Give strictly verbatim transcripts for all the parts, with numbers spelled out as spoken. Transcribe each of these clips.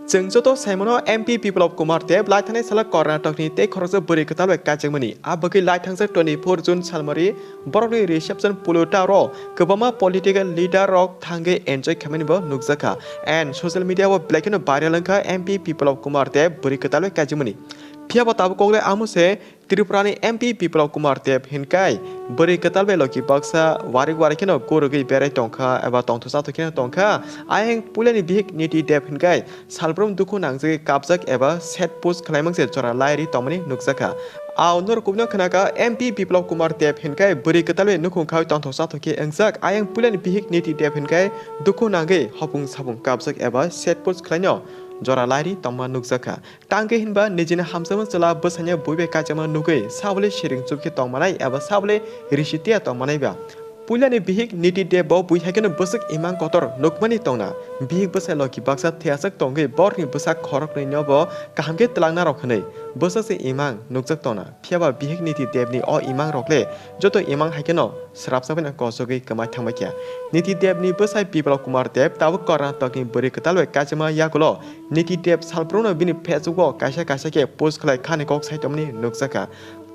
Chwng joto saimano M P Biplab Kumar Deb laithanai salo Karnatokni tei khoroksa bwrwi kwtal bai kaijakmani. A bagwi laithangjak twenty four June salmari borokni reception polo tower-o kwbangma political leader rok thangwi enjoy khaimani bo nukjakha. And social media o belai kheno viral wngkha M P Biplab Kumar Deb bwrwi kwtal bai kaijakmani. Phiya bo tabuk kokle amo se Tripura ni M P Biplab Kumar Deb hinkai bwrwi kwtal bai logi baksa warik warik kheno gurugwi berai tongkha eba tongthok chathok kheno tongkha. Ayang puilani bihik Niti Deb hinkai salbrum dukhu nangjagwi kapjak eba sad post khlaimang se jora lairi tongmani nukjakha. Ao norok kubino khnakha M P Biplab Kumar Deb hinkai bwrwi kwtal bai nukhung khawi tongthok chathok khe wngjak. Ayang puilani bihik Niti Deb hinkai dukhu nangwi hopung sapung kapjak eba sad post khlaino jora lairi tongma nukjakha. Tangkhe hinba nijini hamjakma chwla bwsaino bui bai kaijakma nugwi sabole siring chupkhe tongmanai eba sabole risi tiya tongmanai ba. Puilani bihik Niti Deb bo bui haikheno bwswk imang kotor nukmani tongna. Bihik bwsai logi baksa thwiyasak tongwi borokni bwsa khoroknwino bo kaham khe twlangnarok hwnwi bwswk se imang nukjak tongna. Phiyaba bihik Niti Debni o imang rokle joto imang haikheno srapsa baino kosogwi kwmai thangbai kha. Niti Debni bwsai Biplab Kumar Deb tabuk Karnatokni bwrwi kwtal bai kaijakma yagulo Niti Deb salbrumno bini Facebook o kaisa kaisa khe post khlai khani kok saitongmani nukjakha.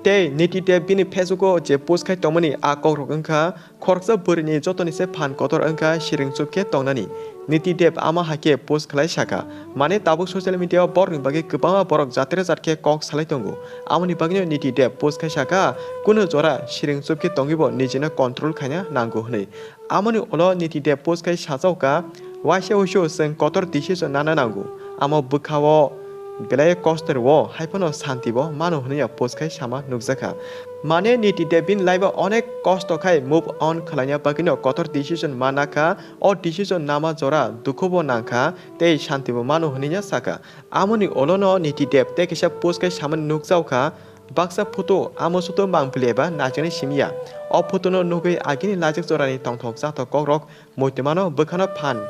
Tei Niti Deb bini Facebook o je post khai tongmani a kokrok wngkha, khoroksa bwrwini jotoni se phan kotor wngkha siring chup khe tongnani. Niti Deb ama hai khe post khlai sakha, mane tabuk social media o borokni bagwi kwbangma borok jatre jat khe kok salai tongo. Amoni bagwino Niti Deb post khai sakha, kunu jora siring chup khe tongwibo nijino control khaina nango hwnwi. Amoni ulo Niti Deb post khai sajao kha, waisa uisu chwng kotor decision nana nango. Amo bwkha o belai kosto rwo, haiphano santi bo mano hwnwi post khai sama nukjakha. Mane Niti Deb bini life o onek kosto khai move on khlaina bagwino kotor decision mana kha, o decision nama jora dukhu bo nangkha tei santi bo mano hwnwi sakha. Amoni ulo no Niti Deb tei kisa post khai samani nukjao kha, baksa photo amo soto mangpili eba naisani simi ya. O photo no nugwi agini lajak jorani tongthok chathok kokrok muitumano bwkhano phan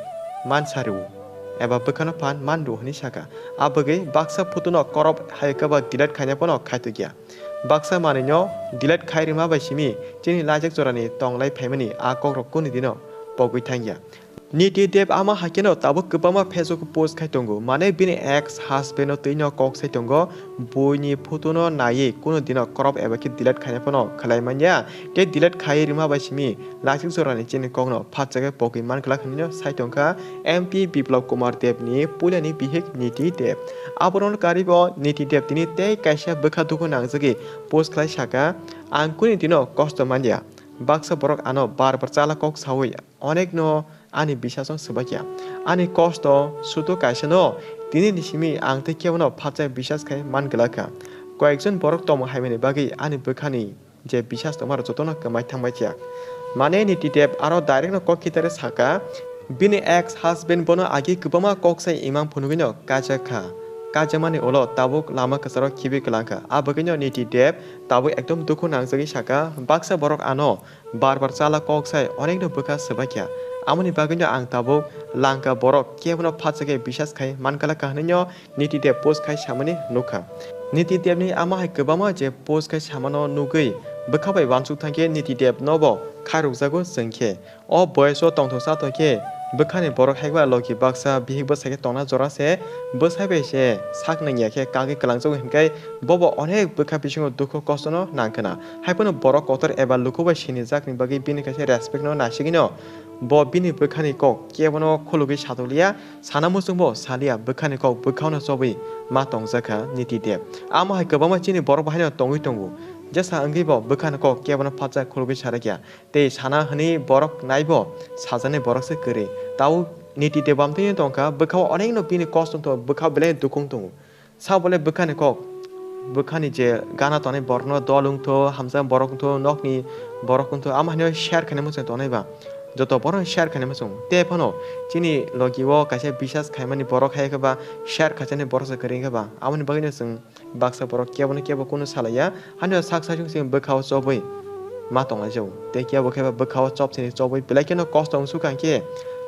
man sario eba bwkhano phan man rio hwnwi sakha. A bagwi baksa photo no crop hai khe ba delete khaina phano khaitokya. Baksa manwino delete khai rwma bai simi chini lajak jorani tonglai phaimani a kokrok kunu dino pogwi thangya. Niti Deb ama haikhe no tabuk kwbangma Facebook post khai tongo, mane bini ex husband no twi no kok sai tongo, buini photo no naiwi kunu dino crop eba khe delete khaina phano khlai manya, tei delete khai rwma bai simi lachik jorani chini kok no phatchagwi pogwi man glak hinwi no sai tongkha M P Biplab Kumar Deb ni puilani bihik Niti Deb. Abono karwi bo Niti Deb tini tei kaisa bwkha dukhu nangjagwi post khlai sakha, "Ang kuni dino kosto manya, baksa borok ano bar bar chala kok sawi onekno ani bisasno swbakya. Ani kosto suto kaisano, tinini simi ang tei kebono phatsa bisas khai man glakha. Koyekjon borok tongmo haimani bagwi ani bwkhani je bisas tongmaro jotono kwmai thangbai kha." Mane Niti Deb aro direct no kok khitare saka, bini ex husband bono agi kwbangma kok sai imang phunugwino kaijakha. Kaijakmani ulo tabuk lama kwcharo khibi kwlangkha. A bagwino Niti Deb tabuk ekdom dukhu nangjagwi saka, "Baksa borok ano bar bar chala kok sai onekno bwkha swbakya. Amoni bagwino ang tabuk langka borok kebono phatsa khe bisas khai man glakha," hwnwino Niti Deb post khai samani nukha. Niti Debni ama hai kwbangma je post khai samano nugwi bwkha bai uansuk thangkhe Niti Deb nobo khairokjago chwngkhe. O boyes o tongthok chathok khe bwkhani borok hai ba logi baksa bihik bwsai khe tongna jora se, bwsai bai se sak nangya khe kagwi kwlangjago hinkhe bobo onek bwkha bisingo dukhu kostono nangkhwna. Haiphano borok kotor eba luku bai sinijakni bagwi bini kaisa respect no naisigwino bo bini bwkhani kok kebono khulugwi satokliya, sana muchungbo saliya, bwkhani kok bwkhano chobwi ma tongjakha Niti Deb. Amo hai kwbangma chini borok bahaino tongwi tongo. Jesa wngwi bo bwkhani kok kebono phatsa khulugwi sarakya. Tei sana hwnwi borok naibo sajani borok se kwrwi. Tao Niti Deb amtwino tongkha, bwkhao onekno bini kosto wngtong, bwkhao belai dukhu wngtongo. Sa bole bwkhani kok, bwkhani je gana tongnai borokno dol wngtho, hamjak borok wngtho, nokni borok wngtho, amo haino share khaina muchung tongnai ba. Joto borokno share khaina muchung. Tei phano chini logi o kaisa bisas khaimani borok hai khe ba share khaisani borok se kwrwi khe ba. Amoni bagwino chwng baksa borok kebono kebo kunu salaiya, haino sak saichung chini bwkhao chobwi ma tonglaijao. Tei kebo khe ba bwkhao chop sini chobwi belai kheno kosto wngsukha hinkhe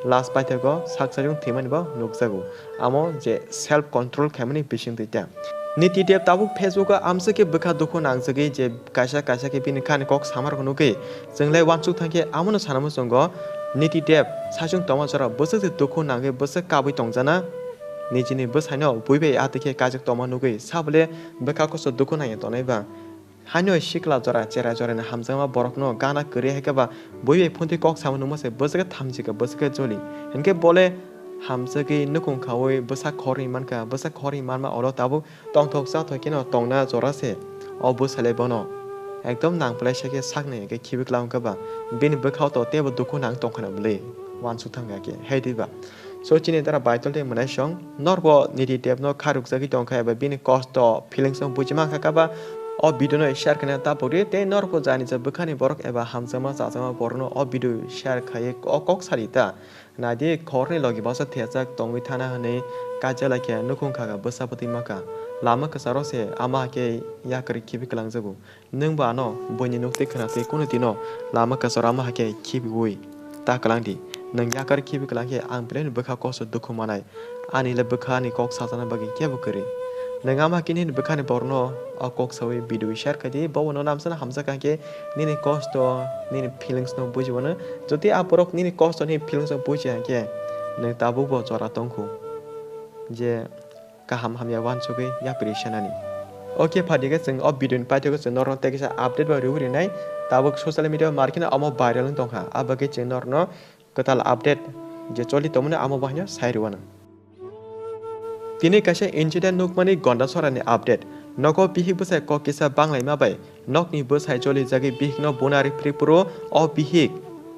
last paithago sak saichung thwimani bo nukjago. Amo je self control khaimani bisingtwi ta. Niti Deb tabuk Facebook o amswk khe bwkha dukhu nangjagwi je kaisa kaisa khe bini khani kok samarokno nugwi chwnglai uansuk thangkhe amono sana muchungo Niti Deb saichung tongma jora bwswk se dukhu nangwi bwswk kabwi tongjana. Nijini bwsaino bui bai atwi khe kaijak tongma nugwi sabole bwkha kosto dukhu nangya tongnai ba. Haino sikla jora chera jorani hamjakma borokno gana kwrwi hai khe ba bui bai phuntwi kok sama nukma se bwswk khe thamchi kha bwswk khe joli. Hinkhe bole hamjagwi nukhung khaui bwsa khorni mankha, bwsa khorni manma oro tabuk tongthok chathok kheno tongna jora se. O bwsale bono ekdom nang phlai se khe sakni hwnkhe khibi kwlai wngkha ba bini bwkhao to teibo dukhu nang tongkha na bwlwi uansuk thangkha khe hai twi ba. So chini dara Baitol tei mwnaisong norbo Niti Debno kha rukjagwi tongkha eba bini kosto feelings no buji mankha khe ba o video no share khaina ta pogri tei norbo jani ja bwkhani borok eba hamjakma chajakma borokno o video share khaiwi o kok sadi ta. Naidi khorni logi basa thepjak tongwi thana hwnwi kaijak lai khe nukhung kha kha bwsa bwtwi mankha. Lama kwcharo se ama hakhe yakarwi khibi kwlangjago. Nwng bo ano buini nuktwi khwnatwi kunu dino lama kwcharo ama hakhe khibiui ta kwlangdi. Nwng yakarwi khibi kwlang khe ang belai no bwkha kosto dukhu manai. Ani le bwkhani kok sajana bagwi kebo kwrwi. Nwng ama hakhe nini bwkhani borokno o kok saui video share khaidi, bobo no namsano hamjak kha khe nini kosto, nini feelings no buji mano. Jodi a borok nini kosto, nini feelings no buji kha khe nwng tabuk bo jora tongkhu je kaham hamya uansugwi yapri sanani. Ok, phaidi khe chwng o video ni paithakgo chwng norokno tei kisa update bo riui rinai. Tabuk social media o mar kheno omo viral wng tongkha, abo khe chwng norokno kwtal update je choli tongmani amo bo haino sai rwano. Tini kaisa incident nukmani Gondasora ni update. Nogo bihik bwsai kok kisa banglaima bai nokni bwsai jolijagwi bihikno buna ripri phuru o bihik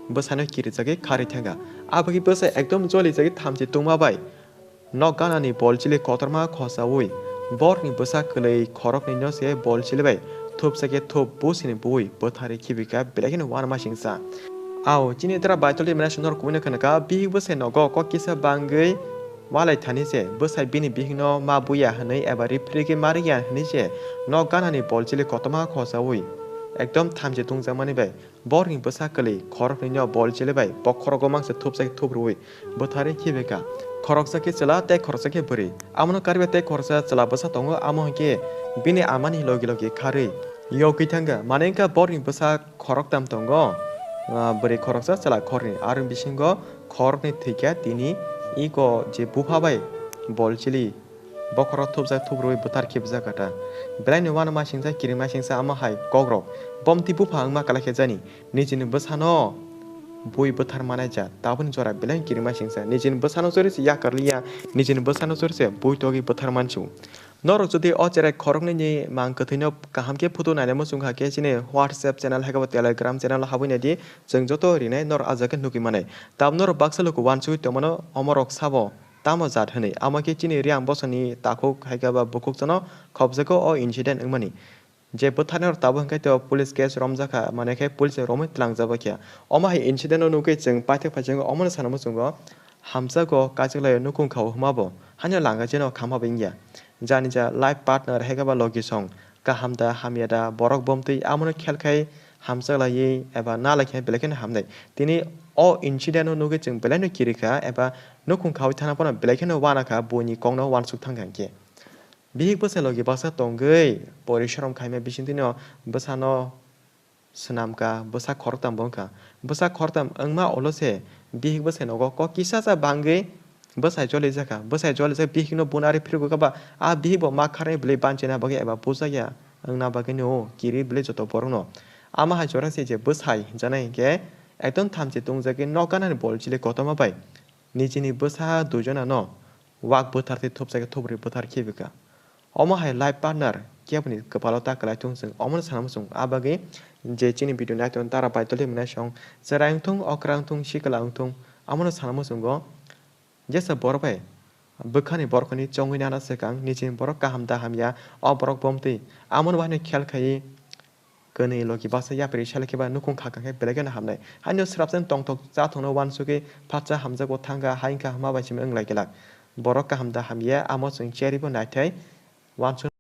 bwsaino kirijagwi kharwi thangkha. Aboni bwsai ekdom jolijagwi thamchi tungma bai nok ganani bolchili kotorma khosaui borokni bwsa kwlwi khoroknwino se bolchili bai thupsa khe thup busini bui bwtharwi khibika belai kheno uanama singsa. Ao chini dara Baitolni mwnai sundor kubui no khwnaka bihik bwsai nogo kok kisa bangwi walai thani se bwsai bini bihikno ma buya hwnwi eba riphrigwi ma rwya hwnwi se nok ganani bolchili kotorma khosaui ekdom thamchi tungjakmani bai borokni bwsa kwlwi khoroknwino bolchili bai bokhorogo mangsa thupsa khe thup rwui bwtharwi khibika. Khoroksa khe chwla tei khoroksa khe bwrwi. Amono kariba tei khoroksa chwla bwsa tongo, amo hwnkhe bini amani logi logi kharwi yogwi thangkha. Mane wngkha borokni bwsa khoroktam tongo, ah, bwrwi khoroksa chwla khoroknwi. Aroni bisingo khoroknwi thwikha tini iko je bupha bai bolchili bokhorok thupjak thuprwi bwthar khibjak kha ta. Belaino uanama singsa kirima singsa amo hai kokrok. Bomtwi bupha wngma kwlai khe jani. Nijini bwsano bui bwthar manai ja, tabukni jora belai kirima singsa. Nijini bwsano chori se yakar liya, nijini bwsano chori se bui togwi bwthar mansu. Norok jodi o cherai khoroknwini mang kwthwino kaham khe photo naina muchung kha khe chini WhatsApp channel hai khe bo Telegram channel o habwi naidi, chwng joto rinai norok ah jaga khe nugwi manai. Tabuk norok baksa luku uansugwi tongmano omorok sabo tamo jat hwnwi. Amo khe chini Reang bosongni takhuk hai khe ba bukhuk chano khopjago o incident wngmani. Je bwtharnai rok tabuk hwnkhe to police case romjakha, mane khe police romwi tlangjak bai khe. Omo hai incident no nugwi chwng paithak phaijak omono sana muchungo hamjago kaichwk lai nukhung khao hwnma bo haino langa jeno khamma bai wngya. Jani ja life partner hai khe ba logi song kaham da hamya da borok bomtwi amono khel khai hamjak laiwi eba na lai khe belai kheno hamnai. Tini o incident no nugwi chwng belai no kirikha eba nukhung khaui thana phano belai kheno uanakha buini kokno uansuk thangkha hinkhe. Bihik bwsai logi baksa tongwi porisorom khaima bisingtwino bwsano swnamkha, bwsa khoroktam bo wngkha. Bwsa khoroktam wngma ulo se bihik bwsai nogo kok kisa sa bangwi bwsai jolijakha. Bwsai jolijak bihikno buna ari phirigwi kha ba, a bihik bo ma kharwi bwlwi banchina bagwi eba bujakya wngna bagwino kirwi bwlwi joto borokno. Ama hai jora se je bwsai hinjaknai hinkhe ekdom thamchi tongjagwi nok ganani bolchili kotorma bai nijini bwsa duijonano wak bwthar tei thupsa khe thuprwi bwthar khibika. Omo hai life partner keboni kwpalo ta kwlai thung chwng omono sana muchung. A bagwi je chini video nai tong tara bai tolwi mwnai song cherai wngthung, okra wngthung, sikla wngthung, amono sana muchungo. Jesa borok bai bwkhani borokni chongwi nana swkang nijini borok kaham da hamya, o borok bomtwi amono bahino khel khaiwi kwnwi logi baksa yapri sale khe ba nukhung kha khe belai kheno hamnai. Haino srapsa tongthok chathokno uansugwi phatsa hamjakgo thangkha, hai wngkha hwnma bai simi wng lai glak. Borok kaham da hamya, amo chwng cherwi bo naithai uansuk.